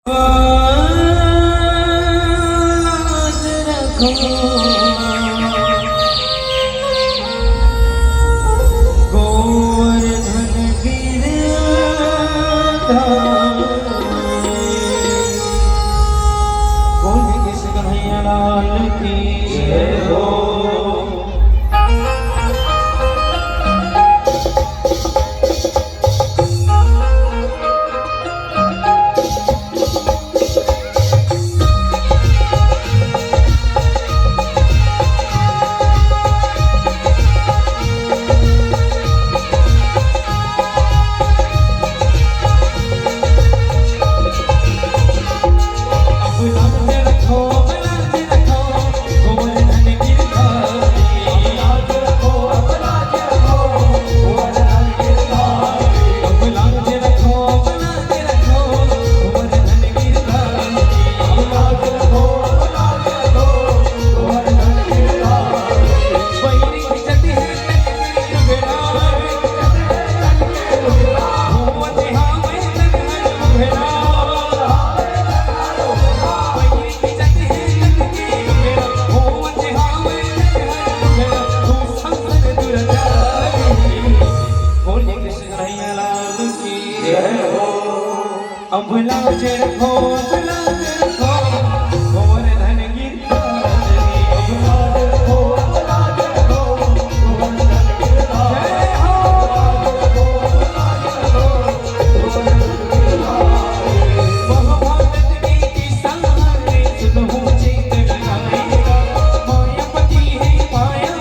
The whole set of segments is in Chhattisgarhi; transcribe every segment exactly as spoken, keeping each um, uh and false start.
लाज रखो, गोवर्धन गिरधारी। बोल भी कृष्ण कन्हैया लाल की जय हो। बोलिए कृष्ण कन्हैया लाल की जय हो। अब लाज रखो, अब लाज रखो, गोवर्धन गिरधारी। अब लाज रखो, अब लाज रखो, गोवर्धन गिरधारी। जय हो। महाभारत में किसान सुनहु चेत लगाएगा, मायापति है माया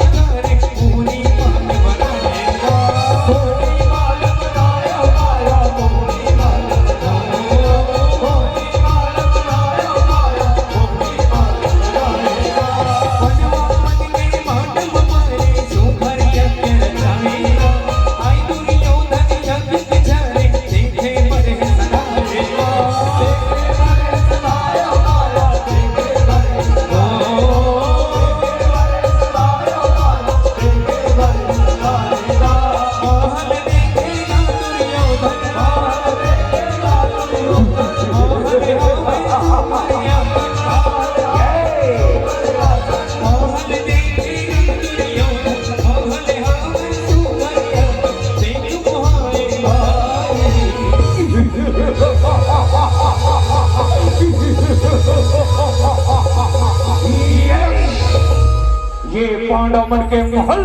ये पांडव मन के महल,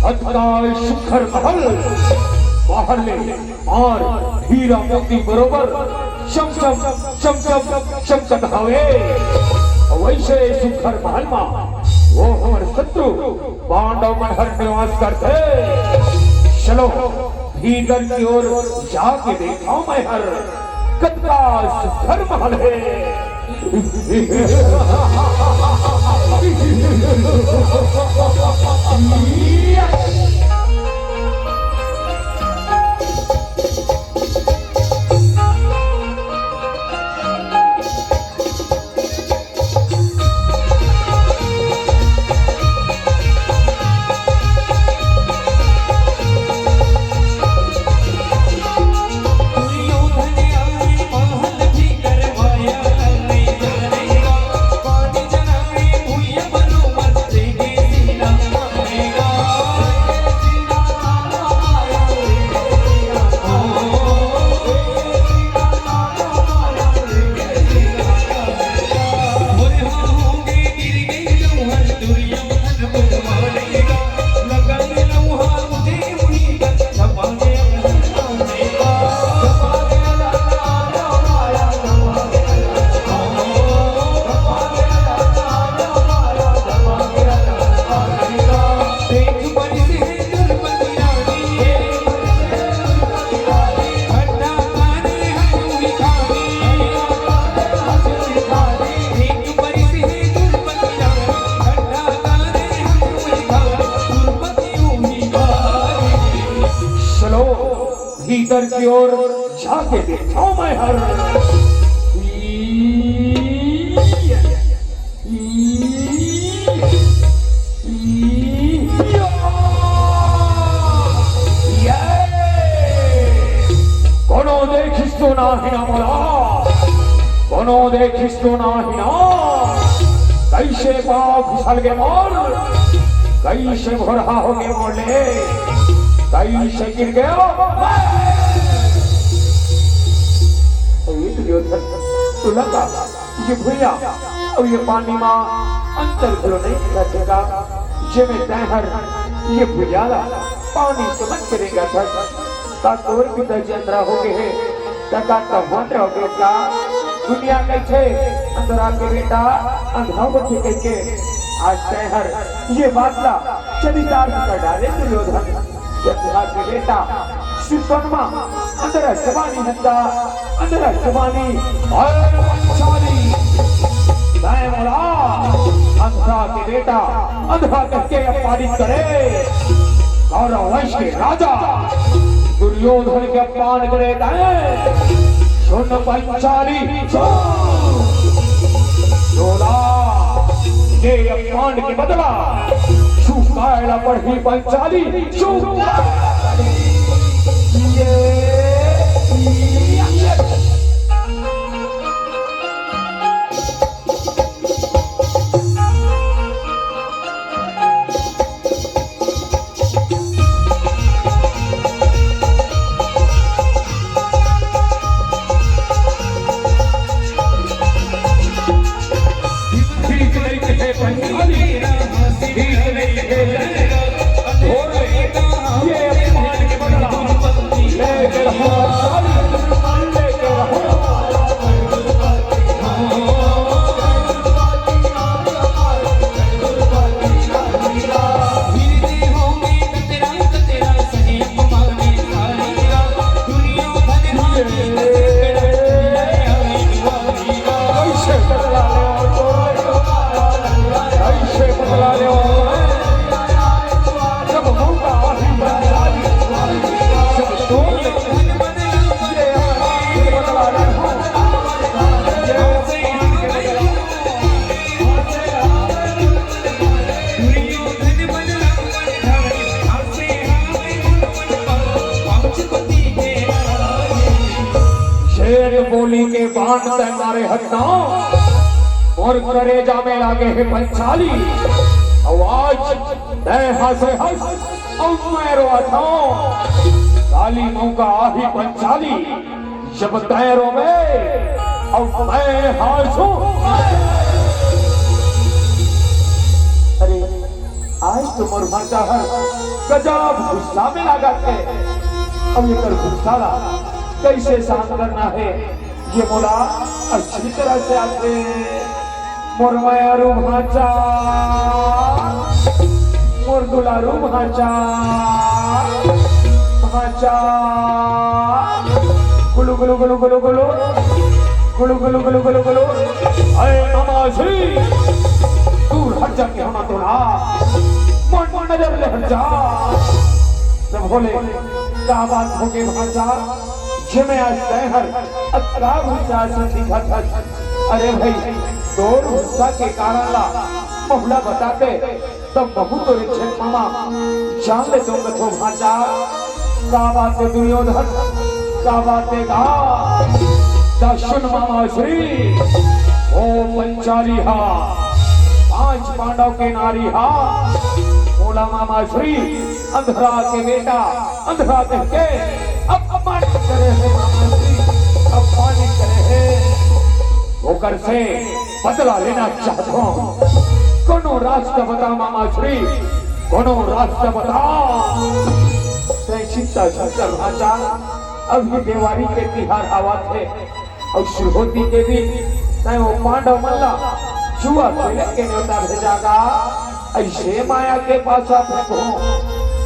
अतका सुघर महल, बाहर ले और हीरा मोती बरोबर चम चम, चम चम चमकत हवे। वैसे सुघर महल मा वो हमर शत्रु पांडव मन हर निवास करथे। चलो भीतर की ओर जाके देखा मैं हर कतका सुघर महल है। चलो भीतर की ओर जाके देखा मैं हर। कोनो देखिस तो नाही ना मोला। खिसको नाही ना, कइसे पाँव फिसल गे मोर, कइसे भोरहा हो गे मोर ले, कइसे गिर गयो। अरे दुर्योधन, तोला का ये भुइयां अउ ये पानी मा अंतर घलो नइ दिखत हे का, जेमे तैं हर ये भुइयां ला पानी समझ के रेंगत हस? का तोर पिताजी अंधरा हो गे हे, त का तभो अंधरा हो गे का? दुनिया कहिथे, अंधरा के बेटा अंधरा होथे कहिके। आज तैं हर ये बात ला चरितार्थ कर डारे दुर्योधन। अंधरा के बेटा, सिरतोन मा अंधरा जवानी हंता, अंधरा जवानी। अरे पंचाली, तैं मोला अंधरा के बेटा, अंधरा कहिके अपमानित करे, कौरव वंश के राजा दुर्योधन के अपमान करे तैं। सुन पंचाली, सुन। तोला ये अपमान के बदला चुकाए ला पड़ही पंचाली, चुकाए ला पड़ही। ये, ये। ठीक नहीं है पंचाली, ठीक नहीं है। ये अपमान के बदला लेके रहो, लेके रहो। कैसे बदला ले, कैसे बदला ले, जब मौका आही, जब तोड़ ले। शेर बोली के बाण तैं मारे हस ना, मोर करेजा में लागे हे पंचाली। अउ आज तैं हंसे हस अउ मैं रोवत हंव। काली मौका आही पंचाली, जब तैं रोबे अउ मैं हंसहूं। अरे, आज तो मोर भांचा हर गजब गुस्सा में लागत हे। अब एकर गुस्सा ला कैसे शांत करना हे, ये मोला अच्छी तरह से आथे। मोर मयारू भांचा, मोर दुलारू भांचा, भांचा। गुलु, गुलु, गुलु, गुलु, गुलु। गुलु, गुलु, गुलु, गुलु, गुलु। अरे मामा श्री, दूर हट जा के हम तो ना। मोर, मोर नजर ले हट जा। जब बोले, का बात हो गे भांचा? जेमे आज तैं हर अतका गुस्सा से दिखत हस। अरे भाई, तोर गुस्सा के कारण ला महूं ला बताते, तब महूं तोरे झन मामा जान ले दूंगा तो भांचा। का बात हे दुर्योधन, का बात हे का? त सुन मामा श्री, ओ पंचाली हा, पांच पांडव के नारी हा, मोला मामा श्री अंधरा के बेटा, अंधरा कहिके अपमानित करे हे मामा जी, अपमानित करे हे। ओकर से बदला लेना चाहत हंव। कोनो रास्ता बता मामा श्री, कोनो रास्ता बता। तैं चिंता झन कर भांचा, अभी देवारी के तिहार आवत हे। अउ सुरहोती के दिन तैं ओ पांडव मन ला जुआ खेले के नेवता भेजा गा। अइसे माया के पासा फेंकहूं।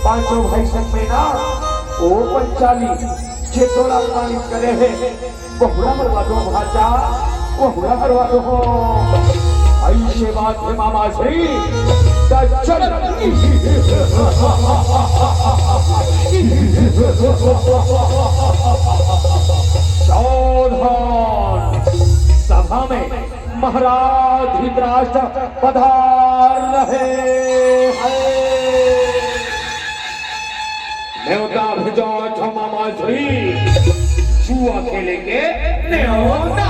पांचों भाई संग में ना, ओ पंचाली, जे तोला अपमानित करे हे, वहू ला हरवा दूं भांचा, वहू ला हरवा दूं। अइसे बात हे मामा श्री, त चल। सावधान, सभा में महाराज धृतराष्ट्र पधार रहे हैं। नेवता भेजत हंव मामा श्री, जुआ खेले के नेवता।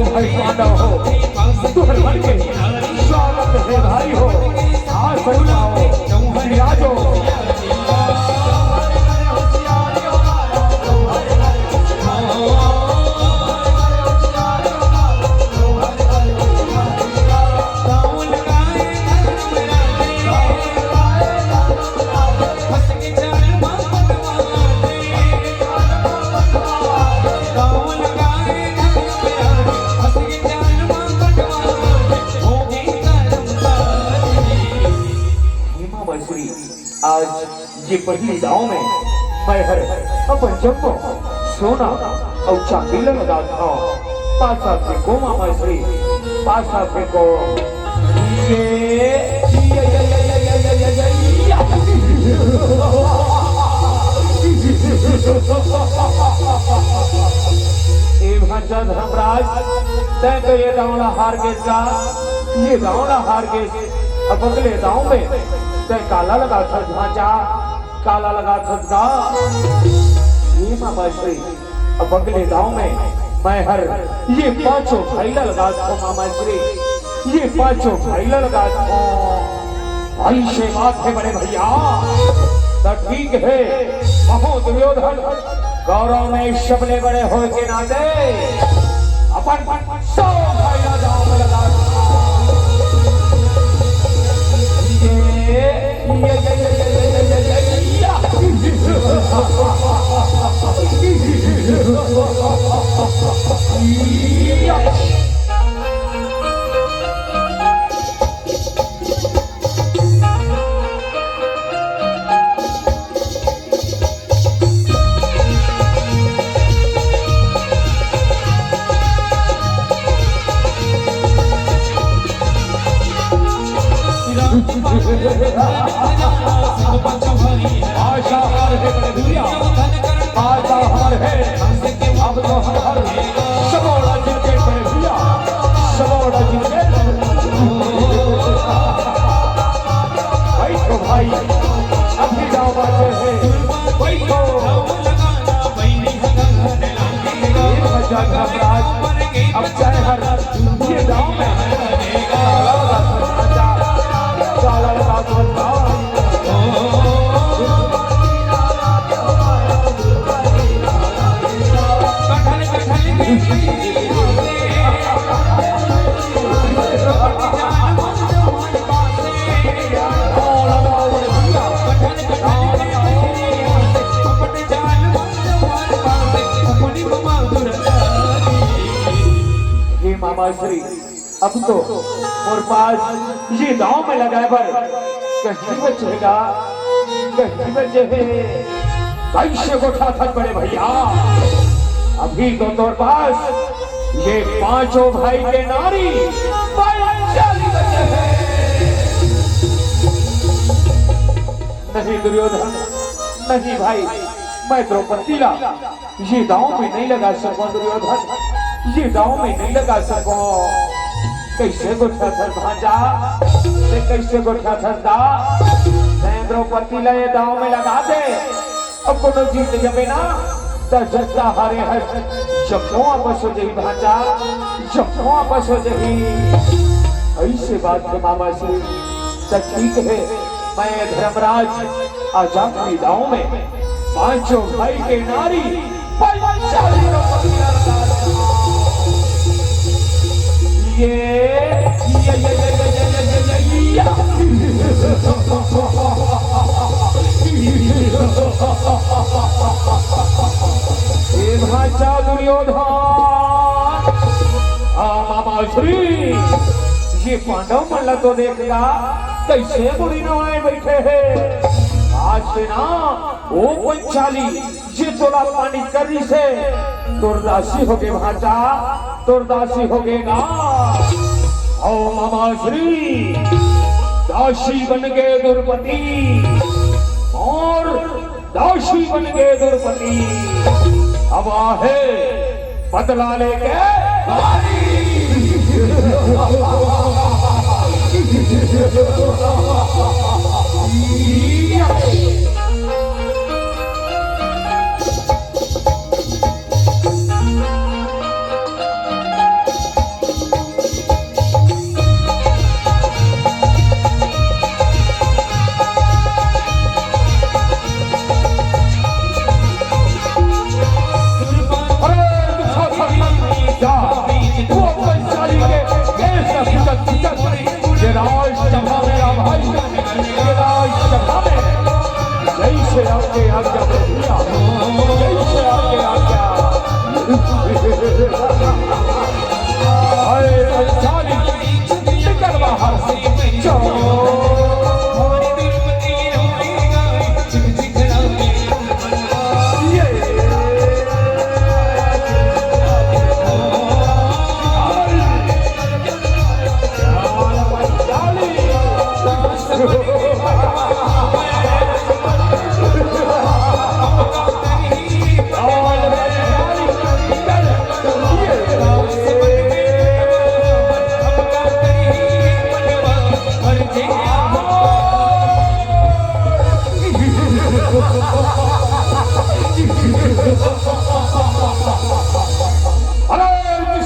भाई पांडव हो, तुहर मन के स्वागत हे भाई हो, आ सकता हो, विराजो। हे मामा श्री, आज ये पहली दांव में मैं हर अपन जम्मो सोना अउ चांदी ल लगा था। पासा फेंको मामा श्री, पासा फेंको। ये, ये, ये, ये, ये, ये, ये, ये, ये, ये। ए भांचा धर्मराज, तैं तो ये दांव ला हार गेस का, ये दांव ला हार गेस। अब अगले दांव में तैं काला लगाथस भांचा, काला लगाथस का। ये मामा श्री, अब अगले दांव में मैं हर ये पांचों भाई ला लगाथों मामा श्री, ये पांचों भाई ला लगाथों। अइसे बात हे बड़े भैया, त ठीक हे। कहो दुर्योधन, कौरव में सबले बड़े होय के नाते अपन सौ भाई ला दांव में लगा। ये, ये, ये, आशा हमार हे बड़े भैया, आशा हमार हे। अब तो हम हर सबोड़ा जिनके बड़े भैया, सबोड़ा जिनके। बैठो भाई, अभी दांव बाजे हे, बैठो। ये भजन महाराज, अब चाहे हर ये दांव में काला लगा सकता, काला लगा सकता। हे मामा श्री, अब तो मोर पास ये दांव में लगाए बर कहीं बचे हे गा, कहीं बचे हे। कइसे गोठाथस बड़े भैया, अभी तो तोर पास ये पांचों भाई के नारी पांचाली बचे हे। नहीं दुर्योधन, नहीं भाई, मैं द्रौपदी ला ये दांव में नइ लगा सकंव दुर्योधन, ये दांव में नइ लगा सकंव। कइसे गोठाथस भांचा, तैं कइसे गोठाथस गा? तैं द्रौपदी ला ये दांव में लगा दे, अब कोनो जीत जबे ना, त जतका हारे हस, जम्मो आपस हो जही भांचा, जम्मो आपस हो जही। अइसे बात हे मामा श्री, त ठीक हे, मैं धर्मराज आज आखिरी दांव में पांचों भाई के नारी पांचाली ला पकड़ लगा। ये, ये, ये। ए भांचा दुर्योधन, आ मामा श्री, ये पांडव मन ला तो देख गा, कइसे मुड़ी नवाए बइठे हे। आज से ना ओ पांचाली जे तोला अपमानित करिस हे, तोर दासी होगे भांचा, तोर दासी होगे गा। ओ मामा श्री, दासी बन गे द्रौपदी, अउ दासी बन गे द्रौपदी, अब आहे बदला लेके।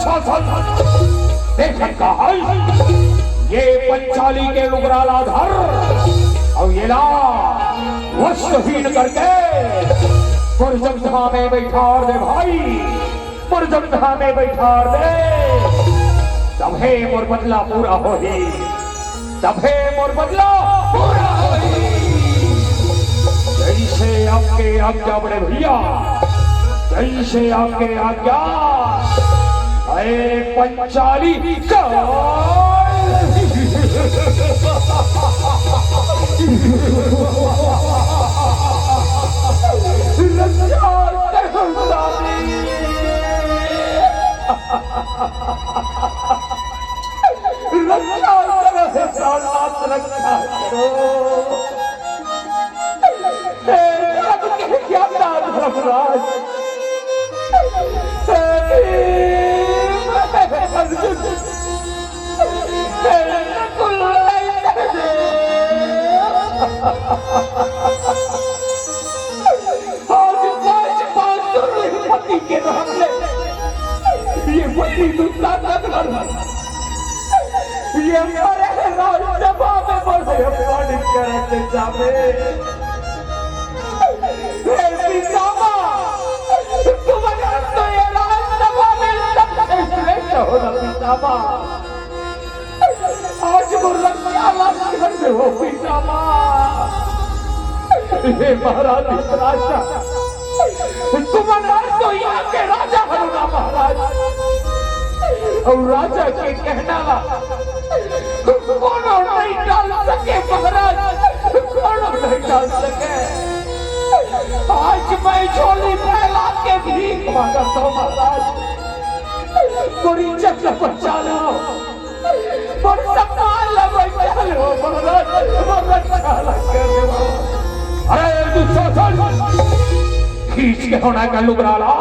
शासन देखत का हस, ये पंचाली के लुगरा ला धर अउ येला वस्त्रहीन करके मोर जंघा में बइठार दे भाई, मोर जंघा में बइठार दे, तभे मोर बदला पूरा होही। तभे मोर बदला पूरा होही। जइसे आपके आज्ञा बड़े भइया, जइसे आपके आज्ञा। अरे पंचाली का रक्षा करो दादी। रक्षा करो हे प्राणनाथ, रक्षा करो। हे धर्म के ज्ञाता धर्मराज, हे भीम, हे अर्जुन, हे नकुल, हे सहदेव। आज पांच पांच सुरवीर पति के रहते ये पति दूसरा नगर ये हमारे राजसभा में बड़े अपमानित करते जावे। हे पितामह, तुम्हारे तो ये राजसभा में सबसे श्रेष्ठ हो ना पितामह। आज वो रक्षा लाभ कर दे हो पितामह। हे महाराज धृतराष्ट्र, तुम्हारे तो यहाँ के राजा हरो ना महाराज। अउ राजा के कहना ला कोनो नहीं टाल सके महाराज, कोनो नहीं टाल सके। आज मैं झोली फैला के भीख मांगत हूँ महाराज, मोर इज्जत ला बचा लो, मोर सम्मान ला बचा लो महाराज, मोर रक्षा ला कर दो। अरे दुशासन, खींच के होना का लुगरा ला,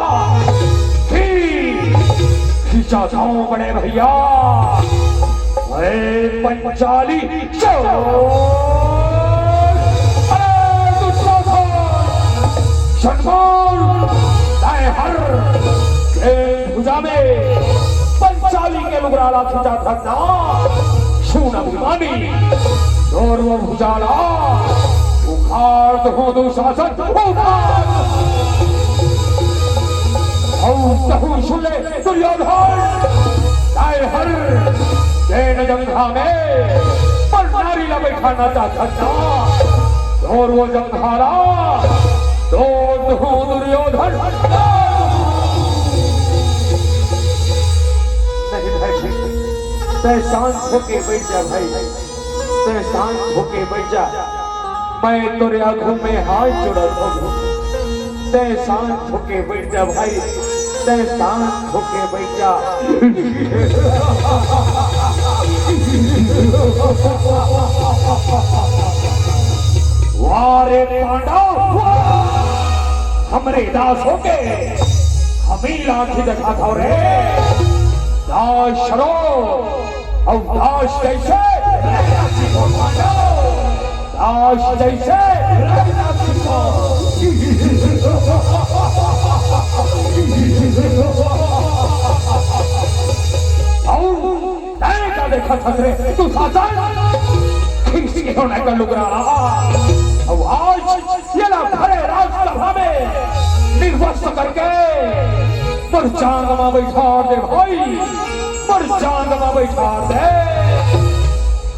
खींच, खींचा जाओ बड़े भइया। अरे पंचाली चोर, अरे दुशासन, शंबर, दाएं हर, ए भुजा में पंचाली के लुगरा ला खींचा धरना, सुन अभिमानी, तोर वो भुजा ला उखाड़ दूं दुशासन, उखाड़। अउ तहु सुन ले दुर्योधन, दाएं हर, तेन जंघा में पर नारी ला बैठाना चाहत ना, तोर वो जंघा ला तोड़ दूं दुर्योधन। नहीं भाई, तय शांत होके बैठ जा भाई, तय शांत होके बैठ जा। मैं तोरे आगू में हाथ जोड़त हूँ, तय शांत होके बैठ जा भाई, तय शांत होके बैठ जा। वाह रे पांडव, वाह! हमरे दास होके हमी लाठी दिखा था रे। दास शरो, अउ दास जैसे रहना सीखो पांडव। दास जैसे रहना सीखो। अउ तय का देखा था रे, दुशासन खींच के होने का लुगरा। अउ आज येला भरे राजसभा में निर्वस्त्र करके मोर जांग मा बैठार दे भाई, मोर जांग मा बैठार दे।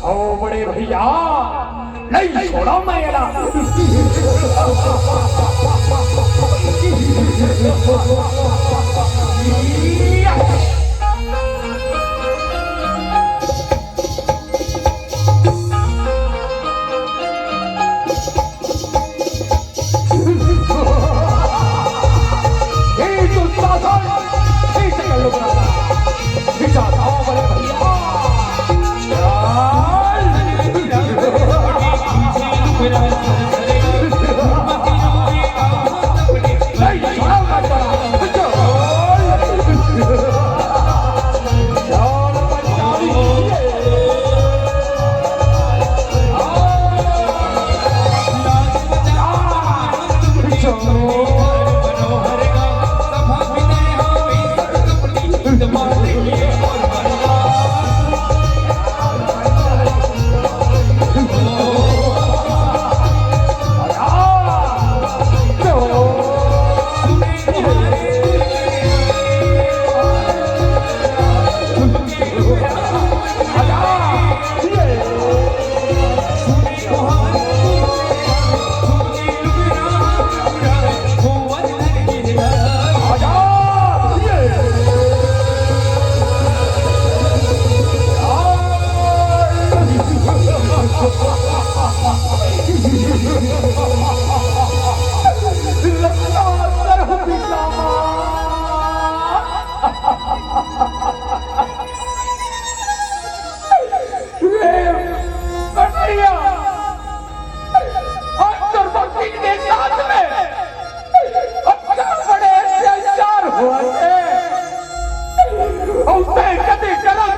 ओ बड़े भइया, नहीं छोड़ा मैं येला।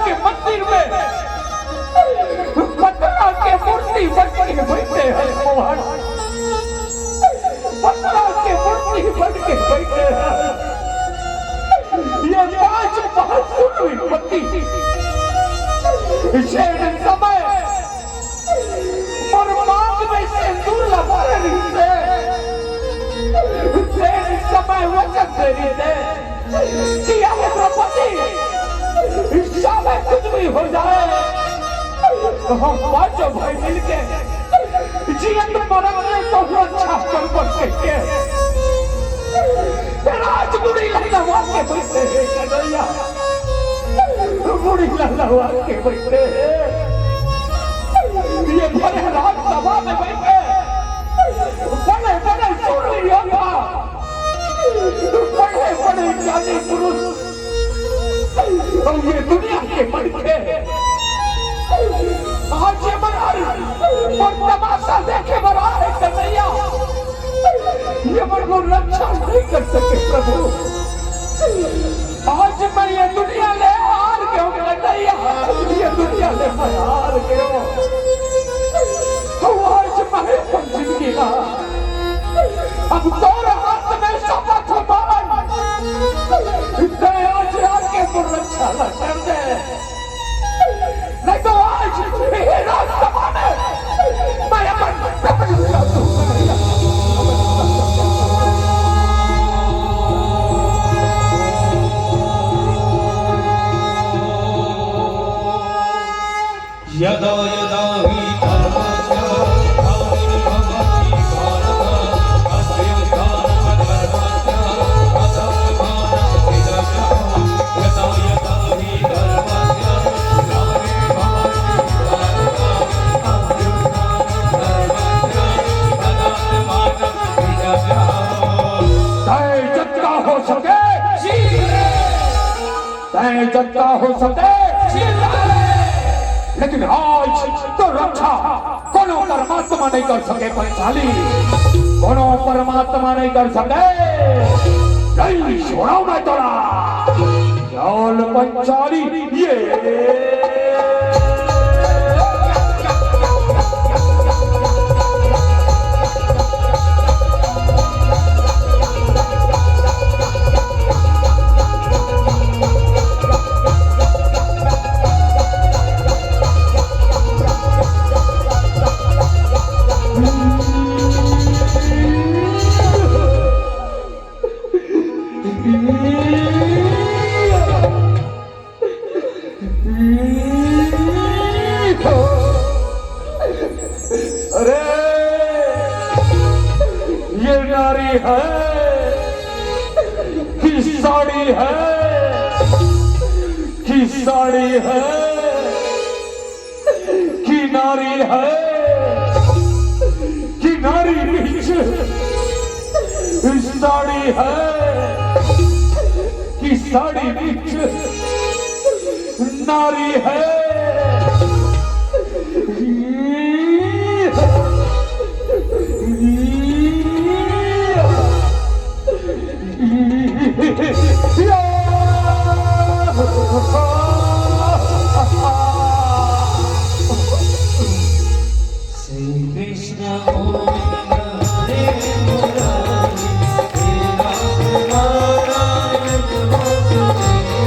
के मंदिर में पत्थर के मूर्ति बन के बैठे हैं भगवान। पत्थर के मूर्ति बन के बैठे हैं। ये पांच महासुर विपत्ति। जेन समय मोर मांग में सिंदूर लगा रहिसे, तेन समय वचन दे रहिसे कि अब द्रौपदी, चाहे कुछ भी हो जाए, हम पांचों भाई मिलके जियत मरत में तो रक्षा करबो कहिके। राज मुड़ी ला नवा के बैठे हे कन्हैया, मुड़ी ला नवा के बैठे हे। ये भले राजसभा में बैठे बड़े बड़े सूरवीर योद्धा, बड़े बड़े ज्ञानी पुरुष, और ये दुनिया के मनुष्य आज ये मन और तमाशा देखे बर आए कन्हैया, ये मन वो रक्षा नहीं कर सके प्रभु। आज मैं ये दुनिया ले हार गयो कन्हैया, ये दुनिया ले मैं हार गयो। तो आज मैं अपन जिंदगी ला अब तोर हाथ में समर्पण। तैं आज आके मोर रक्षा ला कर दे। नहीं तो आज ये राजसभा में मैं अपन, अपन यदा यदा हि धर्मस्य ग्लानिर्भवति भारत, अभ्युत्थानमधर्मस्य तदात्मानं सृजाम्यहम्। यदा यदा हि धर्मस्य ग्लानिर्भवति भारत, अभ्युत्थानमधर्मस्य तदात्मानं सृजाम्यहम्। जय जगता हो सके। तैं जगता हो सके, लेकिन आज तोर रक्षा कोनो परमात्मा नहीं कर सके पंचाली, कोनो परमात्मा नहीं कर सके। नहीं छोड़ो मैं तोला, चल पंचाली। ये अरे, ये नारी है कि साड़ी है, कि साड़ी है, कि नारी है, कि नारी बीच साड़ी है, कि साड़ी बीच नारी है। श्री कृष्ण गोविंद हरे मुरारी, हे नाथ नारायण वासुदेव।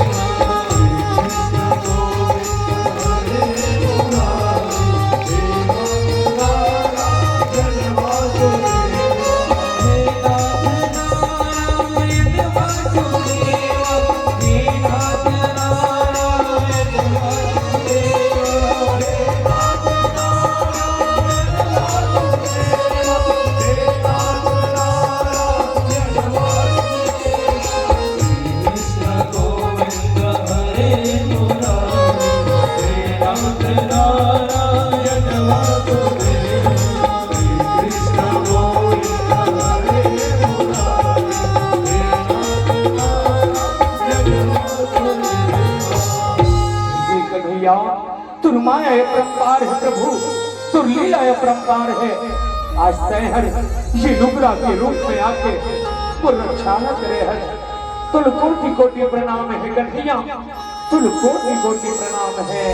हे कन्हैया, तोर माया अपरंपार हे प्रभु, तोर लीला अपरंपार हे। आज तैं हर ये लुगरा के रूप में आके मोर रक्षा करे हस। तोर कोटि कोटि प्रणाम हे कन्हैया। तुल कोटि कोटि प्रणाम हे।